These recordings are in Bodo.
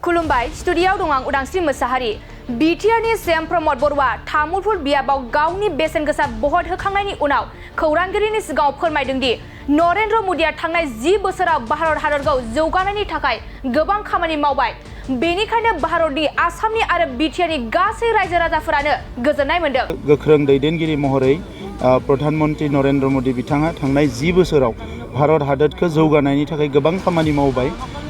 खुलुमबाय स्टुडियाव दं आं उदांस्रि मोसाहारि बिटिआरनि CEM प्रमद बरुवा तामुलपुर बियाबाव गावनि बेसेन गोसा बहद होखांनायनि उनाव खौरांगिरिनि सिगाङाव फोरमायदों दि नरेन्द्र मोदीआ थांनाय 10 बोसोराव भारत हादरखौ जौगानायनि थाखाय गोबां खामानि मावबाय बेनिखायनो भारतनि आसामनि आरो बिटिआरनि गासै रायजो राजाफोरानो गोजोननाय मोनदों। गोख्रों दैदेनगिरि महरै प्रधानमन्त्री नरेन्द्र मोदी बिथाङा थांनाय 10 बोसोराव भारत हादरखौ जौगानायनि थाखाय गोबां खामानि मावबाय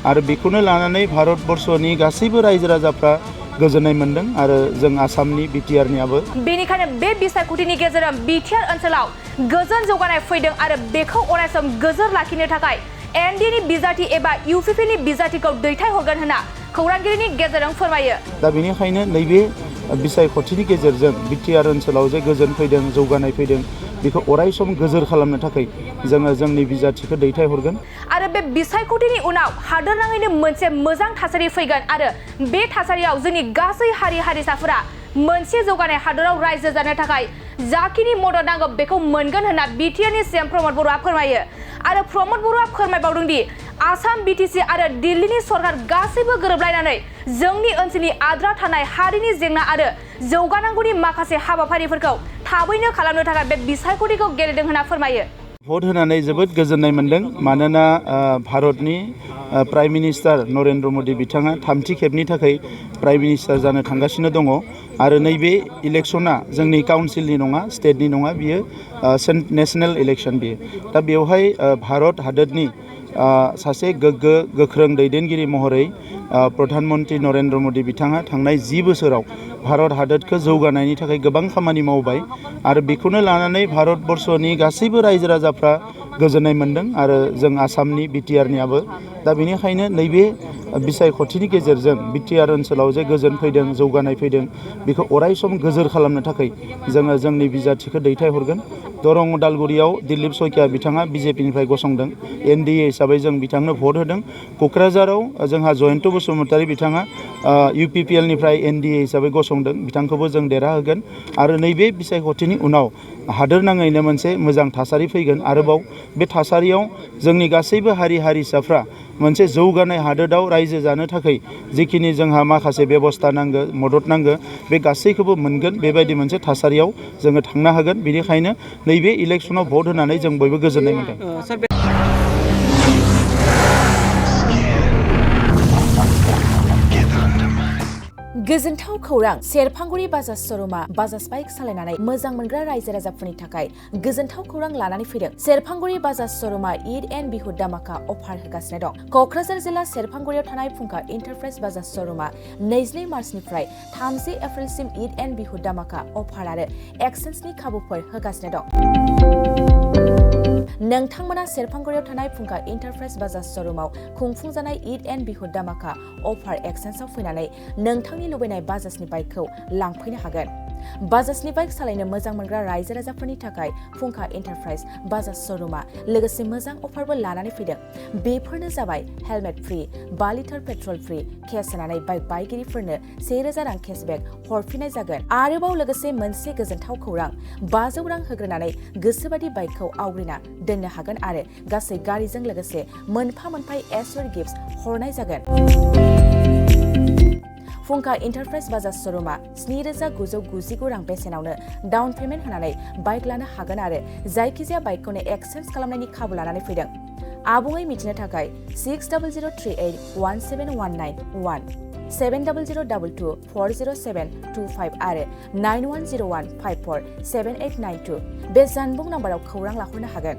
आरो बेखौनो लानानै भारतबर्षनि गासैबो रायजो राजाफ्रा गोजोननाय मोनदों आरो जों आसामनि बिटिआरनियाबो बेनिखायनो बे बिसायख'थिनि गेजेरजों बिटिआर ओनसोलाव गोजोन जौगानाय फैदों आरो बेखौ अरायसम गोजोर लाखिनो थाखाय एनडिनि बिजाथि एबा इउपिपिनि बिजाथिखौ दैथायहरगोन होनना खौरांगिरिनि गेजेरजों फोरमायो। दा बेनिखायनो नैबे बिसायख'थिनि गेजेरजों बिटिआर ओनसोलाव जे गोजोन फैदों जौगानाय फैदों बेखौ अरायसम गोजोर खालामनो थाखाय जोङो जोंनि बिजाथिखौ दैथायहरगोन आरो बे बिसायख'थिनि उनाव हादोरनाङैनो मोनसे मोजां थासारि फैगोन आरो बे थासारियाव जोंनि गासै हारि हारिसाफोरा मोनसे जौगानाय हादोराव रायजो जानो थाखाय जाखिनि मदद नांगौ बेखौ मोनगोन होनना बिटिआरनि CEM प्रमद बरुवा फोरमायो आरो प्रमद बरुवा फोरमायबावदों दि आसाम बिटिसि आरो दिल्लीनि सरकार गासैबो गोरोबलायनानै जोंनि ओनसोलनि आद्रा थानाय हारिनि जेंना आरो जौगानांगौनि माखासे हाबाफारिफोरखौ थाबैनो खालामनो थाखाय बे बिसायख'थिखौ गेलेदों होनना फोरमायो। भट होनानै जोबोद गोजोननाय मोनदों मानोना भारतनि प्राइम मिनिस्टार नरेन्द्र मोदी बिथाङा थामथि खेबनि थाखाय प्राइम मिनिस्टार जानो थांगासिनो दङ आरो नैबे इलेक्शना जोंनि काउन्सिलनि नङा स्टेटनि नङा बियो नेशनेल इलेक्शन बियो दा बेवहाय भारत हादरनि सासे गोग्गो गोख्रों दैदेनगिरि महरै प्रधानमन्त्री नरेन्द्र मोदी बिथाङा थांनाय 10 बोसोराव भारत हादरखौ जौगानायनि थाखाय गोबां खामानि मावबाय आरो बेखौनो लानानै भारतबर्षनि गासैबो रायजो राजाफ्रा गोजोननाय मोनदों आरो जों आसामनि बिटिआरनियाबो दा बेनिखायनो नैबे बिसायख'थिनि गेजेरजों बिटिआर ओनसोलाव जे गोजोन फैदों जौगानाय फैदों बेखौ अरायसम गोजोर खालामनो थाखाय जोङो जोंनि बिजाथिखौ दैथायहरगोन। दरं उदालगुरियाव दिलीप सयकिया बिथाङा बिजेपिनिफ्राय गसंदों एनडिए हिसाबै जों बिथांनो भट होदों। क'क्राझाराव जोंहा जयन्त बसुमतारी बिथाङा इउपिपिएलनिफ्राय एनडिए हिसाबै गसंदों बिथांखौबो जों देरहाहोगोन आरो नैबे बिसायख'थिनि उनाव हादोरनाङैनो मोनसे मोजां थासारि फैगोन आरोबाव बे थासारियाव जोंनि गासैबो हारि हारिसाफ्रा मोनसे जौगानाय हादोराव रायजो जानो थाखाय जिखिनि जोंहा माखासे बेबस्था नांगौ मदद नांगौ बे गासैखौबो मोनगोन बेबायदि मोनसे थासारियाव जोङो थांनो हागोन बेनिखायनो नैबे इलेक्शनाव भट होनानै जों बयबो गोजोननाय मोनदों। गोजोनथाव खौरां सेरफांगुरि बाजाज श'रुमा बाजाज बाइक सालायनानै मोजां मोनग्रा रायजो राजाफोरनि थाखाय गोजोनथाव खौरां लानानै फैदों। सेरफांगुरि बाजाज श'रुमा ईद एन्ड बिहु दामाका अफार होगासिनो दं। क'क्राझार जिल्ला सेरफांगुरियाव थानाय फुंखा इन्टारप्राइज बाजाज श'रुमा 22 मार्चनिफ्राय 30 एप्रिलसिम ईद एन्ड बिहु दामाका अफार आरो एक्सेन्सनि खाबुफोर होगासिनो दं। नोंथांमोना सेरफांगुरियाव थानाय फुंखा इन्टारप्राइज बाजाज श'रुमाव खुंफुंजानाय ईद एन्ड बिहु दामाका अफार एक्सेन्सआव फैनानै नोंथांनि लुबैनाय बाजाजनि बाइकखौ लांफैनो हागोन। बाजाजनि बाइक सालायनो मोजां मोनग्रा रायजो राजाफोरनि थाखाय फुंखा इन्टारप्राइज बाजाज श'रुमा लोगोसे मोजां अफारबो लानानै फैदों। बेफोरनो जाबाय helmet free 5 litre petrol free case होनानै बाइक बायगिरिफोरनो 1000 रां केसबेक हरफिननाय जागोन। आरोबाव लोगोसे मोनसे गोजोनथाव खौरां 500 रां होग्रोनानै गोसोबादि बाइकखौ आवग्रिना दोननो हागोन आरो गासै गारिजों लोगोसे मोनफा एसर गिफ्ट हरनाय जागोन। फुंखा इन्टारप्राइज बाजाज श'रुमा 7999 रां बेसेनावनो डाउन पेमेन्ट होनानै बाइक लानो हागोन आरो जायखिजाया बाइकखौनो एक्सेन्स खालामनायनि खाबु लानानै फैदों। आबुङै मिथिनो थाखाय 6003817191 7002240725 आरो 9101547892 बे जानबुं नाम्बाराव खौरां लाहरनो हागोन।